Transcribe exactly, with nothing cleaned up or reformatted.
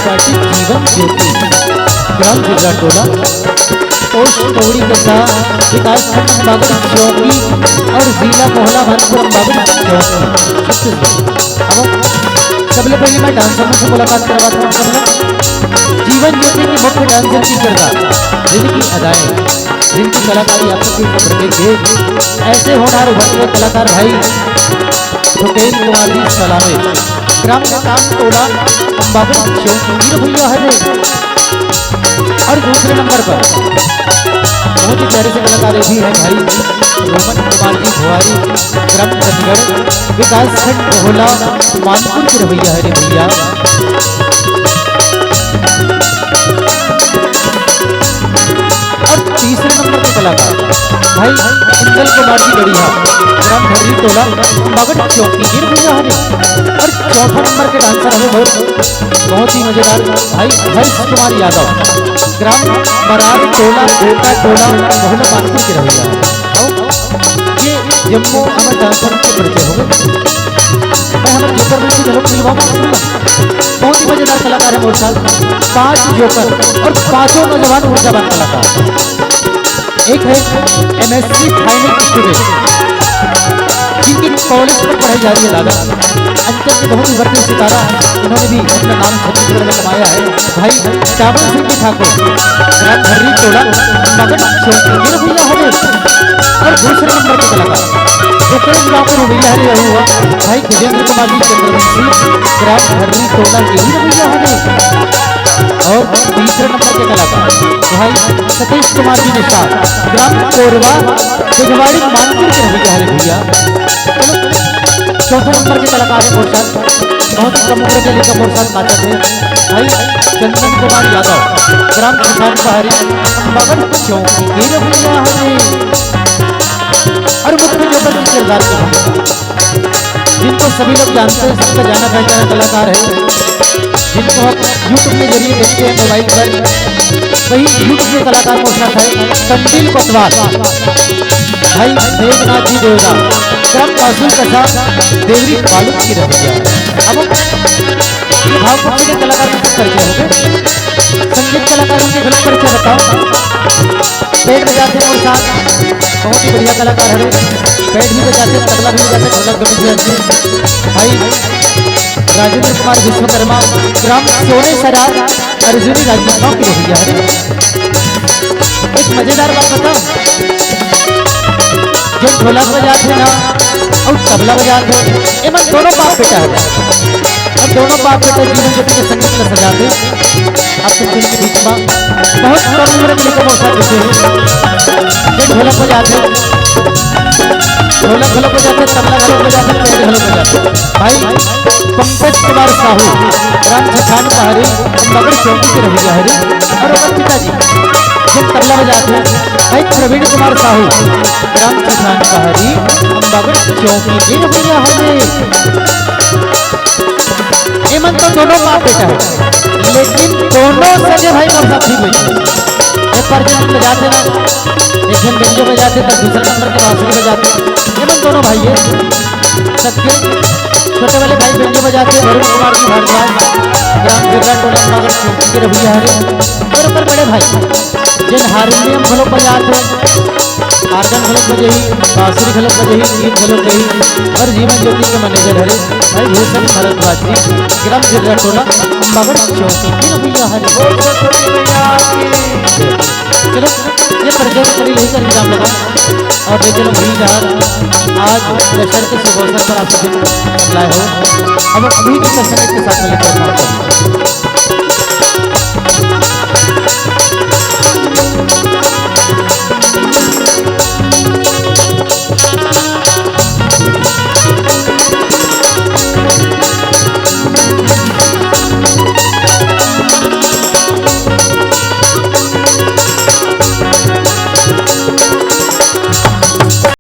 Party Jeevan Jyoti, ग्राम जिर्रा टोला, post Pauri कसा, विकास खंड अम्बागढ़ चौकी और जिला मोहला भानपुर अम्बागढ़ चौकी, छत्तीसगढ़। अब सबले पहले मैं डांसर से मुलाकात करवाता हूँ सबला। जीवन ज्योति की मुख्य डांसर की किरदार, जिनकी अदाएं, जिनकी कलाकारी आप सबके ऊपर देख के ऐसे होनहार उभरते हुए कलाकार भाई सुकेंद्र कुमार जी सलामे, ग्राम कांड टोला, अम्बागढ़ चौकी, वीर भैया हरे। और दूसरे नंबर पर बहुत ही प्यारे से कलाकार भी है भाई रोमन कुमार जी भुआरी, ग्राम चंडगढ़, विकास खंड भोला, मानपुर के रवैया हरे भैया। और तीसरे नंबर के कलाकार भाई कुंदन कुमार जी गढ़िया, ग्राम भर्री टोला, अम्बागढ़ चौकी, वीर भैया हरे। और चौथा नंबर के डांसर हमें बहुत, बहुत ही मजेदार भाई हर्ष कुमार यादव, ग्राम बरार टोला, गोटा टोला, मोहल्ला मानपुर के रवैया। ये जम्मो हमर डांसर के परिचय हो गए। मैं हमर जोकर में से झलक मिलवा, बहुत ही मजेदार कलाकार है मोर साथ। पांच जोकर और पांचों नौजवान ऊर्जावान कलाकार। एक है एमएससी फाइनल स्टूडेंट, जिनकी कॉलेज में पढ़ाई जा रही है दादा। अंचल के बहुत ही उभरते सितारा, इन्होंने भी अपना नाम छत्तीसगढ़ में कमाया है। भाई चावल सिंह जी ठाकुर, ग्राम भर्री टोला, मगन चौकी, ये भैया हरे। और दूसरे नंबर के कलाकार, गोकुल गांव के भैया हरे हुआ, भाई गजेंद्र कुमार जी चंद्रवंशी, ग्राम भर्री टोला के ही भैया हरे। और तीसरे नंबर के कलाकार भाई सतीश कुमार जी निषाद, ग्राम कोरवा, बिजवाड़ी मानपुर के भैया हरे भैया। चलो, चौथे नंबर के कलाकार है मोर साथ, बहुत ही कम उम्र के लेकर मोर साथ नाचत है भाई चंदन कुमार यादव, ग्राम सुल्तान पहाड़ी, अम्बागढ़ चौकी के भैया हरे। और मुख्य जोकर के किरदार के भूमिका, जिनको सभी लोग जानते हैं, सबका जाना पहचाना कलाकार है, जिनको आप YouTube के जरिए देखते हैं मोबाइल पर, वही YouTube के कलाकार मोर साथ है कंदील कोतवाल, भाई मेघनाथ जी देवरा, ग्राम पासुल कसा, देवरी बालू की रवैया। अब ये भाव पक्ष के कलाकार के परिचय हो गए, संगीत कलाकार उनके गलत परिचय बताओ। बैंड बजाते हैं और साथ बहुत ही बढ़िया कलाकार हरे, बैंड भी बजाते हैं, तबला भी बजाते हैं, ढोलक भी बजाते हैं। भाई राजेंद्र कुमार विश्वकर्मा, ग्राम सोने सराय, अर्जुनी राजनांदगांव के भैया हरे। एक मजेदार बात बताओ, जो ढोलक बजाते ना और तबला बजाते, एमन दोनों बाप बेटा है। और दोनों बाप बेटा जीवन ज्योति के संगीत में सजाते। आप सबके बीच में बहुत कम उम्र में लेकर मौका देते हैं। ये ढोलक बजाते, ढोलक ढोलक बजाते, तबला ढोलक बजाते, पेड़ ढोलक बजाते। भाई पंकज कुमार साहू, ग्राम छछान पहाड़ी, मगर चौकी के रवैया हरे। और ओकर पिताजी जिन तबला बजाते, भाई प्रवीण कुमार साहू, ग्राम छछान पहाड़ी, अम्बागढ़ चौकी के रवैया हरे। एमन तो दोनों बाप बेटा है, लेकिन दोनों सगे भाई मोर साथ ठीक होई। एक बार जन बजाते ना, एक जन बेंजो बजाते, तब दूसरा नंबर के बांसुरी बजाते। एमन दोनों भाई है, सबके छोटे वाले भाई बेंजो बजाते, वरुण कुमार जी भारद्वाज, ग्राम बिरला टोला, अम्बागढ़ चौकी के रवैया हरे। और ओकर बड़े भाई जिन हारमोनियम घलो बजात हे, आर्गन घलो बजही, बांसुरी घलो बजही, गीत घलो गही, और जीवन ज्योति के मैनेजर हरे भाई भूषण भारद्वाज जी, ग्राम जिर्रा टोला, मगर चौकी के भैया हरे। चलो, ये परिचय करी, यही कर विराम लगा। और देख लो भाई, आज दशहरे के शुभ अवसर पर आप सभी लाए हो, अब अभी के दर्शन के साथ में लेकर